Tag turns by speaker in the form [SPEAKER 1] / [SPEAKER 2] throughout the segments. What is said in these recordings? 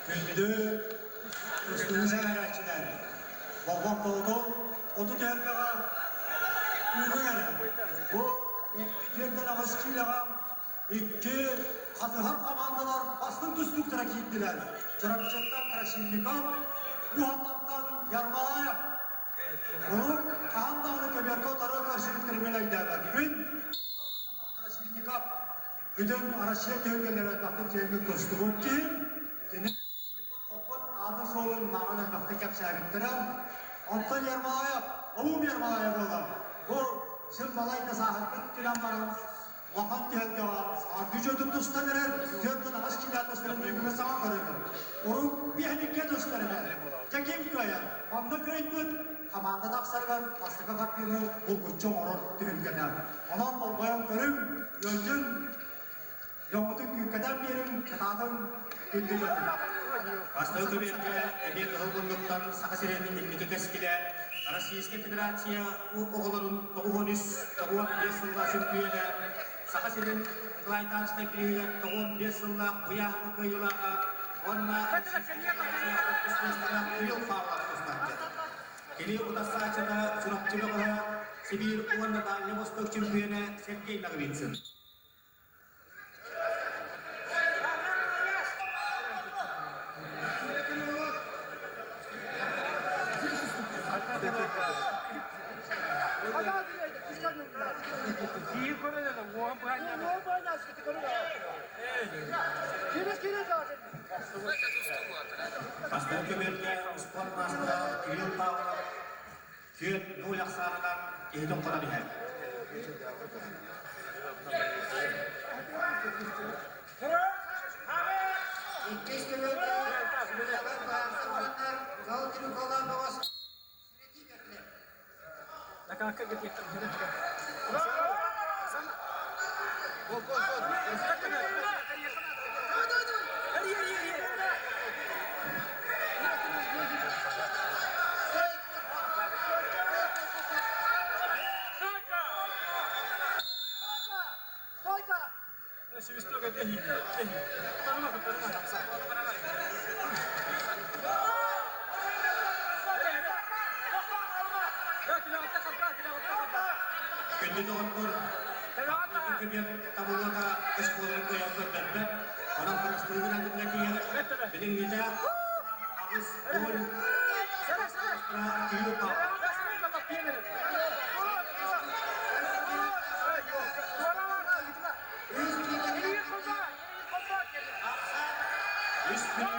[SPEAKER 1] Күндү тустуу сэҥээрээччилэр, болҕомтоҕутун 30 түһүлгэҕэ күүһүҥ эрэ. Бу 248 киилэҕэ икки хатыһар хамаандалар бастыҥ тустууктара киирдилэр. Чурапчыттан Красильников, Уһаллантан Ярмолаев. Урут хаһан даҕаны көбүөргэ утары көрсүбүттэрин өйдөөбөппүн. Красильников бүтүн Россия түһүлгэлэрэ элбэхтик дьиэҥҥэ көстүбүт киһи. Кини хоппут аатын-суолун мааҕын элбэхтик кэпсээбиттэрэ. Оттон Ермолаев, Наум Ермолаев буолар. Бу сыл балайда сааһырбыт кэлэн баран улахан түһүлгэҕэ саҥардыы дьонун тустан эрэр, 48 киилэ тустарын бүгүҥҥү саҥа көрөбүн. Урут биэһэниккэ тустар этэ. Дьэ ким кыайар? Онно кыайбыт хамаанда тахсарыгар бастакы хардыыны булгуччу оҥорор түһүлгэтэ. Онон болҕойон көрүҥ, ыалдьыҥ, дьоҥҥутун күүккэтэн биэриҥ, кытаатыҥ, күндү дьонум.
[SPEAKER 2] Бастакы көбүөргэ эмиэ кыһыл муннуктан Саха сирин инники кэскилэ Российскай Федерация оҕолорун 93 95 сыллаах чөмпүйүөнэ, Саха сирин Николай Тарскай бирииһигэр 95 сыллаах ыйааһыҥҥа кыайыылааҕа уонна Российскай Федерация иккис Кирилл Павлов тустааччы. Кини утарсааччыта Чурапчы бөҕөһө, Сибиир уонна Дальний Восток чөмпүйүөнэ Сергей Ноговицын. Бастакы көбүөргэ успуорт маастара Кирилл Павлов 4-0 ахсаанынан киһитин хотон иһэр.
[SPEAKER 3] Иккис көбүөргэ Сүлэҕэр быһаарсар уоннар Зал Трюкалаах бөҕөс Сирэти бердилэр.
[SPEAKER 2] Күндү доҕоттор, үрдүк көбүөр табыллыыта оскуоланы кыайан көрдөрбөт. Онон бырастыы гынан тиийэр. Билиҥҥитэ 8-0 Кирилл Павлов.
[SPEAKER 3] Үс киһи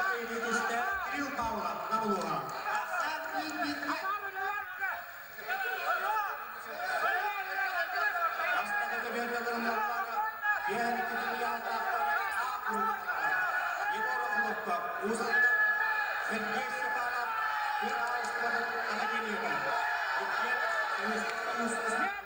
[SPEAKER 2] Үс түстэ Кирилл Павлов Набулуга.
[SPEAKER 3] Ахсаан 1-1-гэ.
[SPEAKER 2] Бастакы көбүөргэ биэһэн икки Егор Охлопков, Уус Алдан, Сергей Степанов, тыа хаһаайыстыбатын академията. Иккиэн Уус
[SPEAKER 3] Саҥара 1-1-гэ.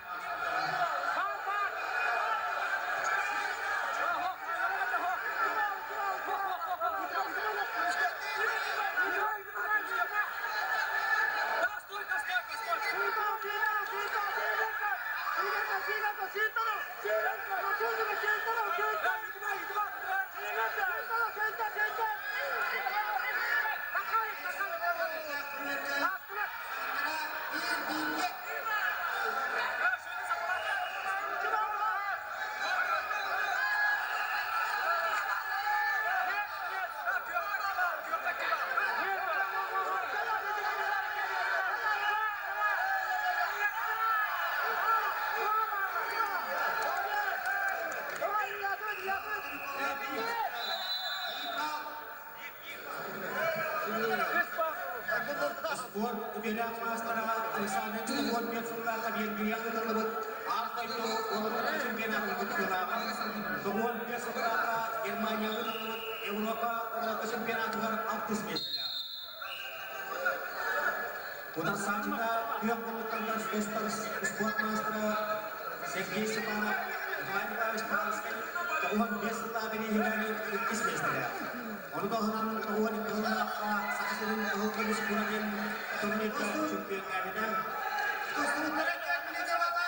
[SPEAKER 2] Спорт үтүөлээх маастара Александр Чудаков 5 сыллаахха Венгрияҕа ыытыллыбыт Аан дойду уолаттарын чемпионатын кыттыылааҕа. 95 сыллаахха Германияҕа ыытыллыбыт Европа оҕолорго чемпионатыгар алтыс миэстэлээх. Утарсааччыта күөх муннуктарыгар көстөр спорт маастара Сергей Степанов, Николай Николаевич Павловскай 95 сыллаах бирииһигэр иккис миэстэлээх. Ону таһынан 92 сыллаахха Саха сирин кыһыл көмүс кура диэн турнирга чемпионнаабыта.
[SPEAKER 3] Тустубуттара 4 мүнүүтэ буолла.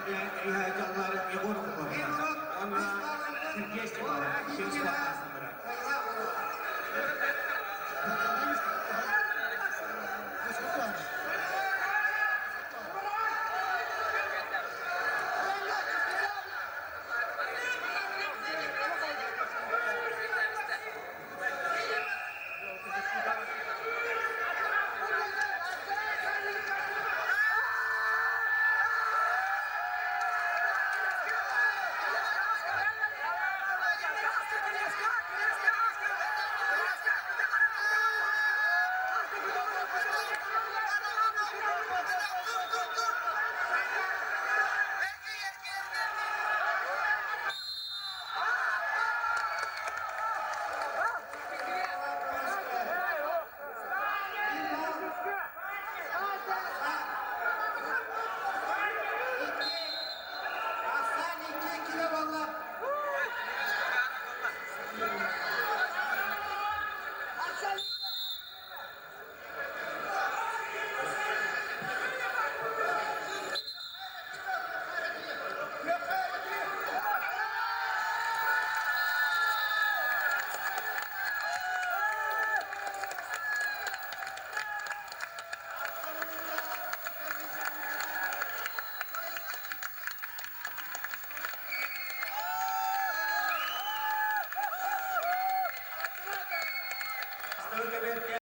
[SPEAKER 2] көбүөргэ Риһайдаллар Егор Хлопов уонна Сергей Степанов иккис кылаастаахтара. Бастакы көбүөргэ